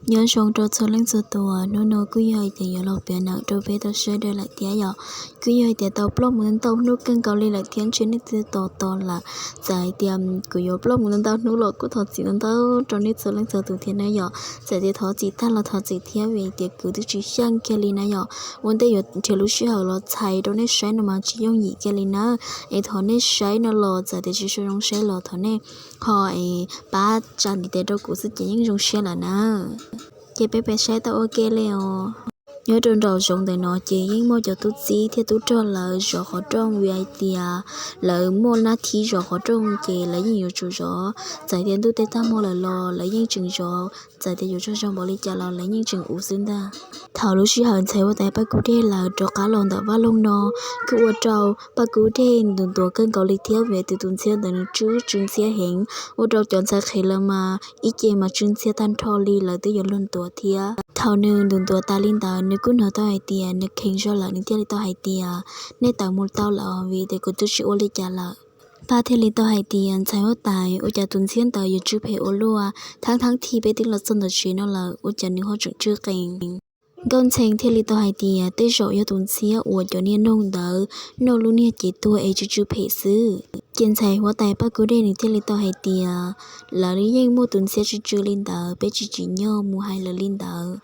Nyob zoo rau txhua leej txhua tus, hnub no kuj yog hais tias yuav los piav ntawm rau peb tau saib dawb lawm thiab yom. Kuj yog hais tias tau plaub mus ntau hnub kawg nkaus li lawm thiab ntshe nej twb tos tos lawm. Txawm hais tias kuv yuav plaub mus ntau hnub los kuj thov txim ntau rau nej txhua leej txhua tus thiab na yom. Txawm tias thov txim tag los thov txim thiab vim tias kuv twb tsis xyeej kiag li na yom. Ua ntej yuav nrhiav lub sij hawm los txhais rau nej saib no mas tsis yooj yim kiag li na. Es thov nej saib no los txawm tias tsis zoo saib los thov nej ho es pab tsa ntiv tes rau kuv xwb ces yeej zoo siab lawm na. Ces peb peb saib tau ua ke li os. Nyob rau nraum zoov ntawm no ces yeej muaj cov tub txib thiab tub rog lawv zov qhov rooj vim hais tias lawv muaj nab thib zov qhov rooj ces lawv yeej yuav tsum zov. Txawm tias ntuj tej tag hmo lawm los lawv yeej tseem zov, txawm tias yuav tsaug zog npaum li cas los lawv yeej tseem ua xwb ntag. Thaum lub sij hawm ntxhais huab tais Paj Kub Dej lawv rov qab los ntawm vaj loog no, kuj ua rau Paj Kub Dej ntuas ntuas kawg nkaus li thiab vim tus tus ntxhiab ntawd nws tsw tsw ntxhiab heev, ua rau cov ntxhais qhev lawv mas ib ce mas tsw ntxhiab tag nrho li lawv twb yuav luag ntuas thiab. Thaum nws ntuas ntuas tas li ntawd nws kuj hnov tau hais tias nws kheev zog lawm nws thiaj li tau hais tias, nej tawm mus tau lawm vim tias kuv twb tsis ua li cas lawm. Paj thiaj li tau hais tias, ntxhais huab tais, ua cas tus ntxhiab ntawd yuav tsw phem ua luaj, thaab thaab thi peb twb los txog ntawm tsev no lawm ua cas nws ho tseem tsw qees. Nkauj Ntxhee thiaj li tau hais tias, tej zaum yog tus ntxhiab uas cov niag noog ntawd noj lub niag cev tuag es tsw tsw phem xwb. Ces ntxhais huab tais Paj Kub Dej nws thiaj li tau hais tias, lawv yeej muaj tus ntxhiab tsw tsw li ntawd, peb tsis tsim nyog mus hais lawv li ntawd.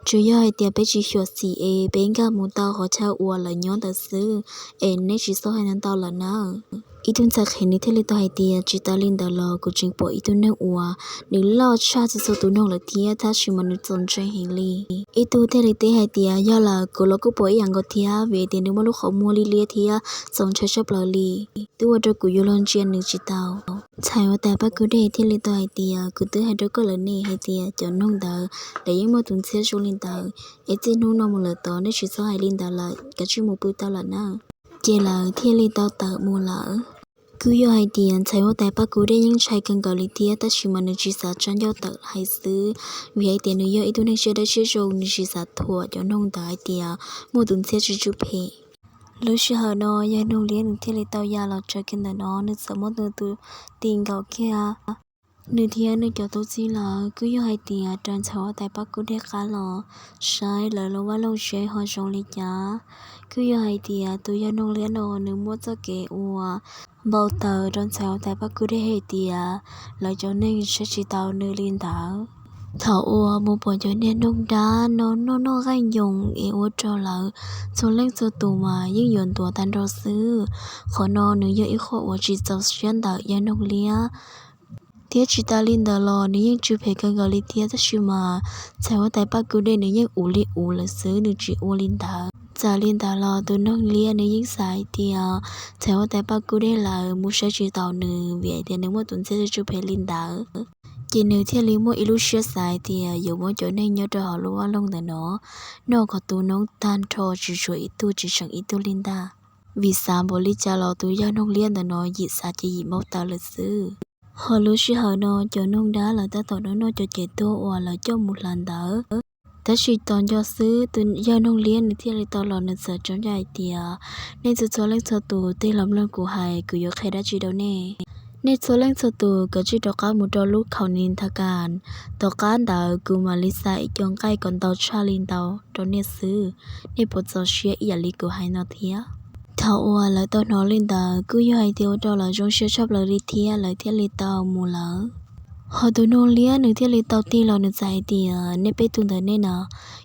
Tsuas yog hais tias peb tsis xyuam xim es peb nkag mus tau qhov chaw uas lawv nyob ntawd xwb, es neb tsis txhob hais ntau lawm nawb. Ib tug ntxhais qhev nws thiaj li tau hais tias, tsis tas li ntawd los kuv tseem pom ib tug neeg uas nws loj tshaj txhua txhua tus noog lawm thiab tab sis mas nws txaus ntshai heev li. Ib tug thiaj li teb hais tias, yog lawm kuv los kuj pom ib yam nkaus thiab vim tias nws muaj lub qhov muag liab liab thiab txaus ntshai tshaj plaws li, twb ua rau kuv yuav luag ntsia nws tsis tau. Ntxhais huab tais Paj Kub Dej thiaj li tau hais tias, kuv twb hais rau koj lawm ne hais tias cov noog ntawd lawv yeej muaj tus ntxhiab zoo li ntawd, es txij hnub no mus lawm tod nej tsis txhob hais li ntawd lawm, kav tsij mus pw tau lawm na. Ces lawv thiaj li tau tawm mus lawm. Kuj yog hais tias ntxhais huab tais Paj Kub Dej yeej ntshai kawg nkaus li thiab tab sis mas nws tsis xav tsa ncauj tawm hais xwb, vim hais tias nws yog ib tug neeg siab dawb siab zoo nws tsis xav thuam cov noog ntawd hais tias muaj tus ntxhiab tsw tsw phem. Lub sij hawm no yawg Noog Liab nws thiaj li tau ya los tsaws kiag ntawm no, nws txawm muab nws tus ti nkaum kiag. Nws thiab nws cov tub txib lawv kuj yog hais tias raws ntxhais huab tais Paj Kub Dej qab los saib lawv lub vaj loog seb ho zoo li cas. Kuj yog hais tias tus yawg Noog Liab no nws muab txoj kev ua npau taws rau ntxhais huab tais Paj Kub Dej hais tias lawv cov neeg saib tsis taus nws li ntawd. Thaum uas mus pom cov niag noog dab no noj noj nqaij nyoos es ua rau lawv txhua leej txhua tus mas yeej yuav ntuav tag nrho xwb. Qhov no nws yog ib qho uas tsis txaus siab ntawm yawg Noog Liab. Thiab tsis tas li ntawd los nws yeej tsw phem kawg nkaus li thiab tab sis mas ntxhais huab tais Paj Kub Dej nws yeej ua li ua lawm xwb, nws tsis ua li ntawd. Txawm li ntawd los tus Noog Liab nws yeej xav hais tias ntxhais huab tais Paj Kub Dej lawv mus saib tsis taus nws vim hais tias nws muaj tus ntxhiab tsw phem li ntawd. Ces nws thiaj li muaj ib lub siab xav hais tias yuav muab cov neeg nyob rau hauv lub vaj loog ntawm no noj kom tu noob tag nrho tsis tshuav ib tug tsis seem ib tug li ntag. Vim xav npaum li cas los tus yawg Noog Liab ntawm no yim xav ces yim npau taws lawm xwb. Ho lub sij hawm no cov noog dab lawv tab tom noj noj cov cev tuag uas lawv coj mus hlawv ntawd. Tab sis tos nco xwb tus yawg Noog Liab nws thiaj li tau los nws txawm tso ncauj hais tias, nej txhua txhua leej txhua tus tig los mloog kuv hais, kuv yuav qhia dab tsi rau nej. Nej txhua leej txhua tus kav tsij rov qab mus rau lub khaum nis thas kas, tom qab ntawd kuv mam li xa ib co nqaij kom ntau tshaj li ntawd rau nej xwb. Nej puas txaus siab ib yam li kuv hais no thiab? Thaum uas lawv tau hnov li ntawd kuj yog hais tias ua rau lawv zoo siab tshaj plaws li thiab lawv thiaj li tau mus lawm. Ho tus Noog Liab nws thiaj li tau tig los nws txawm hais tias, nej peb tug ntawm nej no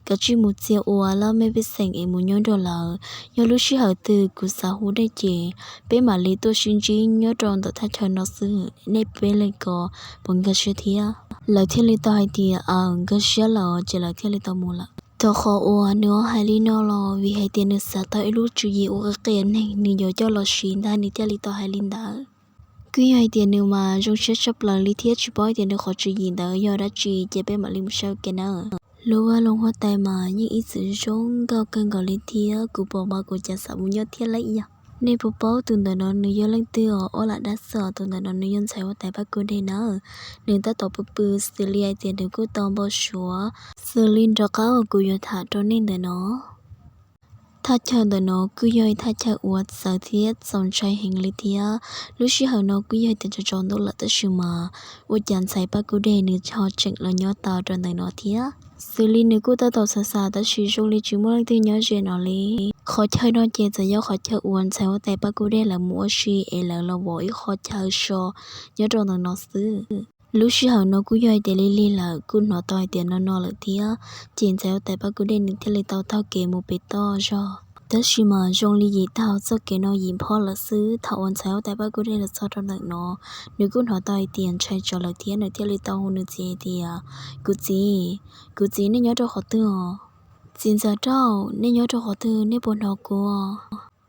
kav tsij mus txia ua laj mej pej xeem es mus nyob nrog lawv. Yog lub sij hawm twg kuv xav hu nej ces peb mam li tuaj sib ntsib nyob rau ntawm thaj chaw no xwb, nej peb leeg ko puas nkag siab thiab? Lawv thiaj li tau hais tias, aws, nkag siab lawm, ces lawv thiaj li tau mus lawm. Rau qhov uas nws hais li no los vim hais tias nws xav tau ib lub tswv yim uas qia neeg nws yuav coj los siv ntag nws thiaj li tau hais li ntawd. Kuj yog hais tias nws mas zoo siab tshaj plaws li thiab tsis paub hais tias nws qhov tswv yim ntawd yog dab tsi ces peb mam li mus saib ua ke na. Lub vaj loog huab tais mas yeej ib txwm zoo nkauj kawg nkaus li thiab kuv pom mas kuv cas xav mus nyob thiab lauj. Yog nej puas paub tus ntawm no nws yog leej twg os? Ob lam dab xwb os, tus ntawm no nws yog ntxhais huab tais Paj Kub Dej na. Nws tab tom pw pw xws li hais tias nws kuj tau npau suav xws li nrov qab uas kuv yuav tham rau nej ntawm no. Thaj chaw ntawm no kuj yog ib thaj chaw uas txawv thiab txaus ntshai heev li thiab. Lub sij hawm no kuj yog tias tsaus ntuj lawm tab sis mas ua cas ntxhais Paj Kub Dej nws ho tseem los nyob tau rau ntawm no thiab. Xws li nws kuj tab tom xav xav tab sis zoo li tsis muaj leej twg nyob ze no li. Qhov chaw no ces txawm yog qhov chaw uas ntxhais huab tais Paj Kub Dej lawv mus ua si es lawv los vov ib qho chaw so nyob rau ntawm no xwb. Lub sij hawm no kuj yog hais tias lig lig lawm kuj hnov tau hais tias no no lawm thiab, ces ntxhais huab tais Paj Kub Dej nws thiaj li tau taug kev mus pem toj zog. Tab sis mas zoo li yim taug txoj kev no yim phob lawm xwb. Thaum uas ntxhais huab tais Paj Kub Dej los txog rau ntawm no, nws kuj hnov tau hais tias ntshai tsawv lawm thiab nws thiaj li tau hu nws txiv hais tias, Kuv txiv, kuv txiv, nej nyob rau qhov twg os? Txiv ntxawm Rauj, nej nyob rau qhov twg, nej puas hnov kuv?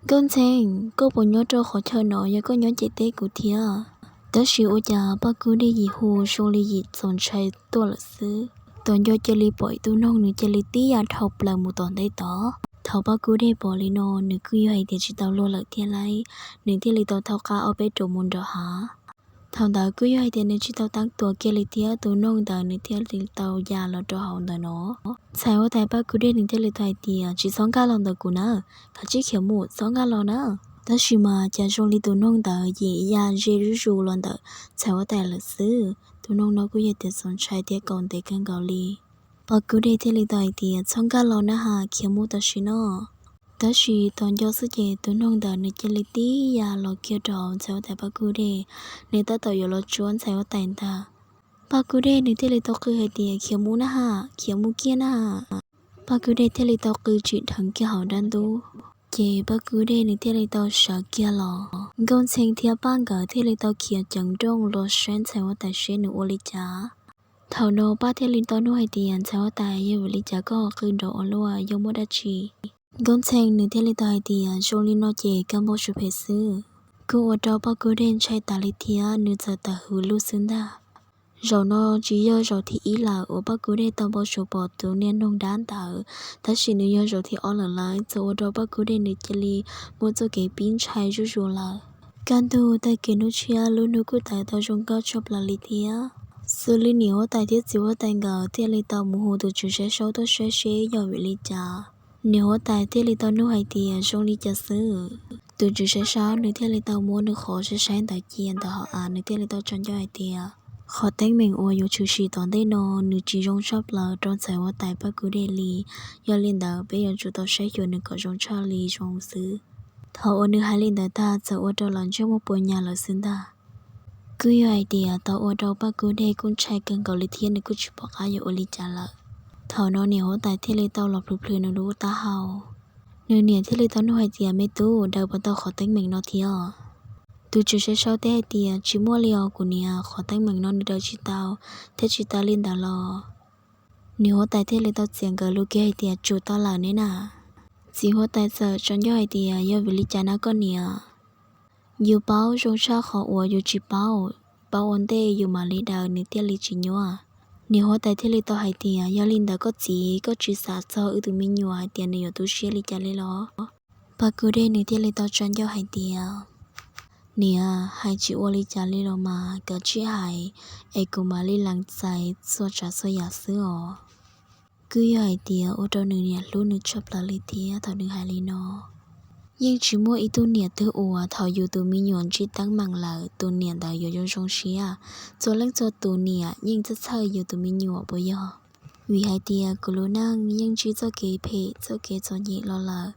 Nkauj Ntxhee, koj puas nyob rau qhov chaw no? Yog koj nyob ces teb kuv thiab. Tab sis ua cas Paj Kub Dej yim hu zoo li yim txaus ntshai tuaj lawm xwb. Tom nco cia li pom ib tug noog nws cia li tib ya dhau plaws mus tom ntej tod. Thaum Paj Kub Dej pom li no nws kuj yog hais tias tsis tau luag lawm thiab lauj, nws thiaj li tau thaub qab ob peb ruam mus nram hav. Thaum ntawd kuj yog hais tias nws tsis tau tab tom kiag li thiab, tus noog ntawd nws thiaj li tau ya los rau hauv ntawm no. Ntxhais huab tais Paj Kub Dej nws thiaj li tau hais tias, Tsis txhob nkag los ntawm kuv na, kav tsij khiav mus, txhob nkag los na. Tab sis mas cas zoo li tus noog ntawd yim ya ze zuj zus los ntawm ntxhais huab tais lawm xwb. Tus noog no kuj yog tias txaus ntshai thiab kaum ntev kawg nkaus li. Paj Kub Dej thiaj li tau hais tias, Txhob nkag los na has, khiav mus tam sim no. Tab sis tom nco xwb ces tus noog ntawd nws cia li tib ya los kiag rau hauv ntxhais huab tais Paj Kub Dej, nws tab tom yuav los tsuab ntxhais huab tais ntag. Paj Kub Dej nws thiaj li tau qw hais tias, Khiav mus na has, khiav mus kiag na has. Paj Kub Dej thiaj li tau qw tsim dheev kiag hauv dab ntub, ces Paj Kub Dej nws thiaj li tau sawv kiag los. Nkauj Ntxhee thiab Paj nkawd thiaj li tau khiav ceev nrooj los saib ntxhais huab tais seb nws ua li cas. Thaum no Paj thiaj li tau nug hais tias, Ntxhais huab tais, yog vim li cas koj ho qw nrov ua luaj, yog muaj dab tsi? Nkauj Ntxhee nws thiaj li tau hais tias, Zoo li no ces kawg npau suav phem xwb. Kuj ua rau Paj Kub Dej ntshai tas li thiab nws txawm tawm hws lug xwb ntag. Zaum no tsis yog zaum thib ib lawm uas Paj Kub Dej tau npau suav pom tus niag noog dab ntawd, tab sis nws yog zaum thib ob lawm lauj, txawm ua rau Paj Kub Dej nws cia li muaj txoj kev pib ntshai zuj zus lawm. Kaj ntug tag kis hnub tshiab lub hnub kuj tawm tau zoo nkauj tshaj plaws li thiab. Xws li niam huab tais thiab txiv huab tais nkawd thiaj li tau mus hu tus tswv saib saub tuaj saib seb yog vim li cas. Niam huab tais thiaj li tau nug hais tias, Zoo li cas xwb? Tus tswv saib saub nws thiaj li tau muab nws qhov saib saib ntawd cia ntawm hauv av, nws thiaj li tau tsa ncauj hais tias, Qhov teeb meem uas yuav tshwm sim tom ntej no nws tsis zoo tshaj plaws rau ntxhais huab tais Paj Kub Dej li. Yog li ntawd peb yuav tsum tau saib xyuas nws kom zoo tshaj li zoo xwb. Thaum uas nws hais li ntawd tag txawm ua rau lawv ntsej muag puas nyas lawm xwb ntag. Kuj yog hais tias tau ua rau Paj Kub Dej kuj ntshai kawg nkaus li thiab nws kuj tsis pom qab yuav ua li cas lawm. Thaum no niam huab tais thiaj li tau los plhws plhws nws lub taub hau. Nws niam thiaj li tau nug hais tias, Me tub, daws puas tau qhov teeb meem no thiab? Tus tswv saib saub teb hais tias, Tsis muaj li os kuv niam, qhov teeb meem no nws daws tsis tau, thiab tsis tas li ntawd los. Niam huab tais thiaj li tau txiav nkawd lus kiag hais tias, Tsum tau lawm ne na. Txiv huab tais txawm tsa ncauj hais tias, Yog vim li cas na koj niam? Yus paub zoo tshaj qhov uas yus tsis paub, paub ua ntej yus mam li daws nws thiaj li tsis nyuaj. Niam huab tais thiaj li tau hais tias, Yog li ntawd koj txiv, koj tsis xav txog wb tus me nyuam hais tias nws yuav tu siab li cas li los? Paj Kub Dej nws thiaj li tau tsa ncauj hais tias, Niam, hais tsis ua li cas li los mas, kav tsij hais es kuv mam li lees txais txhua tsav txhua yam xwb os. Kuj yog hais tias ua rau nws niam hlub nws tshaj plaws li thiab thaum nws hais li no. Yeej tsis muaj ib tug niam twg uas thaum yus tus me nyuam ntsib teeb meem lawm tus niam ntawd yuav zoo zoo siab. Txhua leej txhua tus niam yeej txhawj txhawj yus tus me nyuam puas yog? Vim hais tias kuv lub neej yeej ntsib txoj kev phem txoj kev txom nyem los lawm,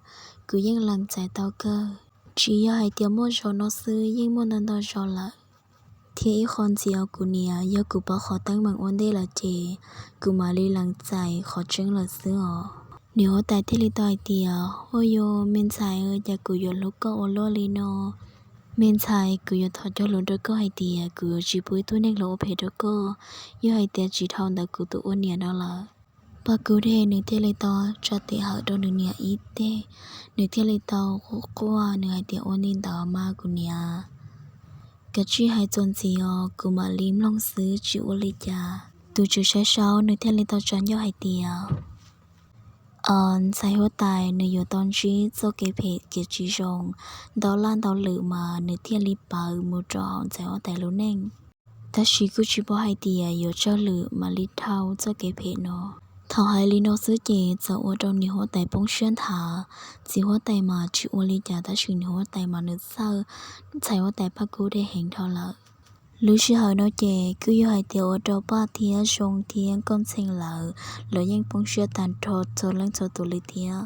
kuv yeej lees txais tau kawg. Tsis yog hais tias muaj zaus no xwb, yeej muaj ntau ntau zaus lawm. Thiab ib qho ntxiv os kuv niam, yog kuv paub qhov teeb meem ua ntej lawm ces kuv mam li lees txais qhov tseeb lawm xwb os. Niam huab tais thiaj li tau hais tias, Ua yog me ntxhais, cas kuv yuav hlub koj ua luaj li no? Me ntxhais, kuv yuav thov cog lus rau koj hais tias kuv yuav tsis pub ib tug neeg los ua phem rau koj, yog hais tias tsis dhau ntawm kuv tus ua niam no lawm. Paj Kub Dej nws thiaj li tau tsa tes hawm rau nws niam ib teg, nws thiaj li tau quaj quaj, nws hais tias, Ua li ntawd mas kuv niam, kav tsij hais txuas ntxiv os, kuv mam li mloog xwb tsis ua li cas. Tus tswv saib saub nws thiaj li tau tsa ncauj hais tias, Ntxhais huab tais nws yuav tau ntsib txoj kev phem kev tsis zoo ntau laj ntau lwm mas nws thiaj li pawv mus rau hauv ntxhais huab tais lub neej. Tab sis kuj tsis paub hais tias yuav tsawg lwm mam li dhau txoj kev phem no. Thaum hais li no xwb ces txawm ua rau niam huab tais poob siab nthav. Txiv huab tais mas tsis ua li cas tab sis niam huab tais mas nws txhawj ntxhais huab tais Paj Kub Dej heev dhau lawm. Lub sij hawm no ces kuj yog hais tias ua rau Paj thiab Zoo thiab Nkauj Ntxhee lawv, lawv yeej poob siab tag nrho txhua leej txhua tus li thiab.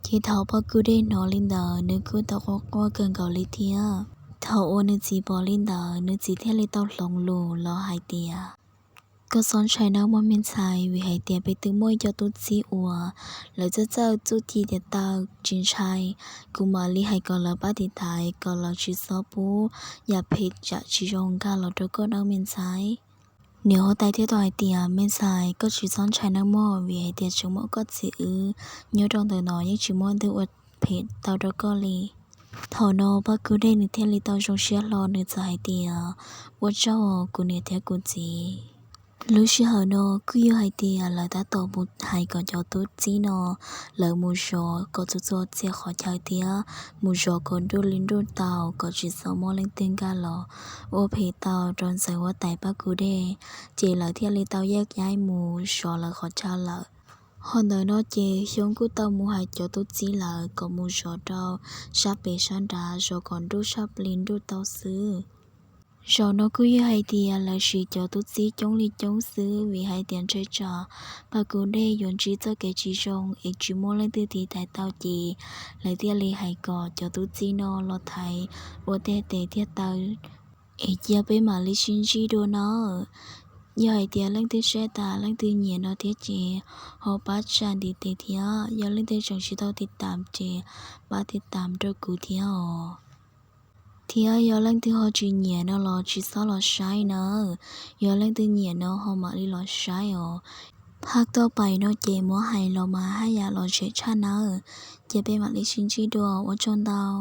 Ces thaum Paj Kub Dej hnov li ntawd nws kuj tau quaj quaj kawg nkaus li thiab. Thaum uas nws txiv pom li ntawd nws txiv thiaj li tau hloov lus los hais tias, koj txhob ntshai nawb mog me ntxhais, vim hais tias peb twb muaj ib co tub txib uas lawv txawj txawj txuj ci tiav taw, tsis ntshai. Kuv mam li hais kom lawv pab tiv thaiv kom lawv tsis txhob pub yam phem yam tsis zoo nkag los rau koj nawb me ntxhais. Niam huab tais thiaj tau hais tias, me ntxhais, koj tsis txhob ntshai nawb mog, vim hais tias tseem muaj koj txiv wb nyob rau ntawm no yeej tsis muaj leej twg ua phem tau rau koj li. Thaum no Paj Kub Dej nws thiaj li tau zoo siab hlo, nws txawm hais tias, ua tsaug kuv niam thiab kuv txiv. Lub sij hawm no kuj yog hais tias lawv tab tom mus hais kom cov tub txib no lawv mus zov kom txhua txhua txhia qhov chaw thiab mus zov kom nruj li nruj tau kom tsis txhob muaj leej twg nkag los ua phem tau rau ntxhais huab tais Paj Kub Dej. Ces lawv thiaj li tau yaj yaib mus zov lawv qhov chaw lawm. Ho ntawm no ces Xyoo kuj tau mus hais cov tub txib lawv kom mus zov rau sab pem sab nrad, zov kom nruj sab plig nruj tau xwb. Zaum no kuj yog hais tias lawv siv cov tub txib coob li coob xwb, vim hais tias ntshai tsam Paj Kub Dej yuav ntsib txoj kev tsis zoo es tsis muaj leej twg tiv thaiv tau ces lawv thiaj li hais kom cov tub txib no los thaiv ua tej tes thiab taw es cia peb mam li sib ntsib dua nawb. Yog hais tias leej twg saib tas leej twg nyiam no thiab ces ho pab tsa ntiv tes thiab, yog leej twg tseem tsis tau tiv tam ces pab tiv tam rau kuv thiab os. Thiab yog leej twg ho tsis nyiam no los tsis txhob los saib nawb, yog leej twg nyiam no ho mam li los saib os. Phaj toj pais no ces muab hais los mas haj yam los zem tshaj nawb. Ces peb mam li sib ntsib dua, ua tsaug ntau.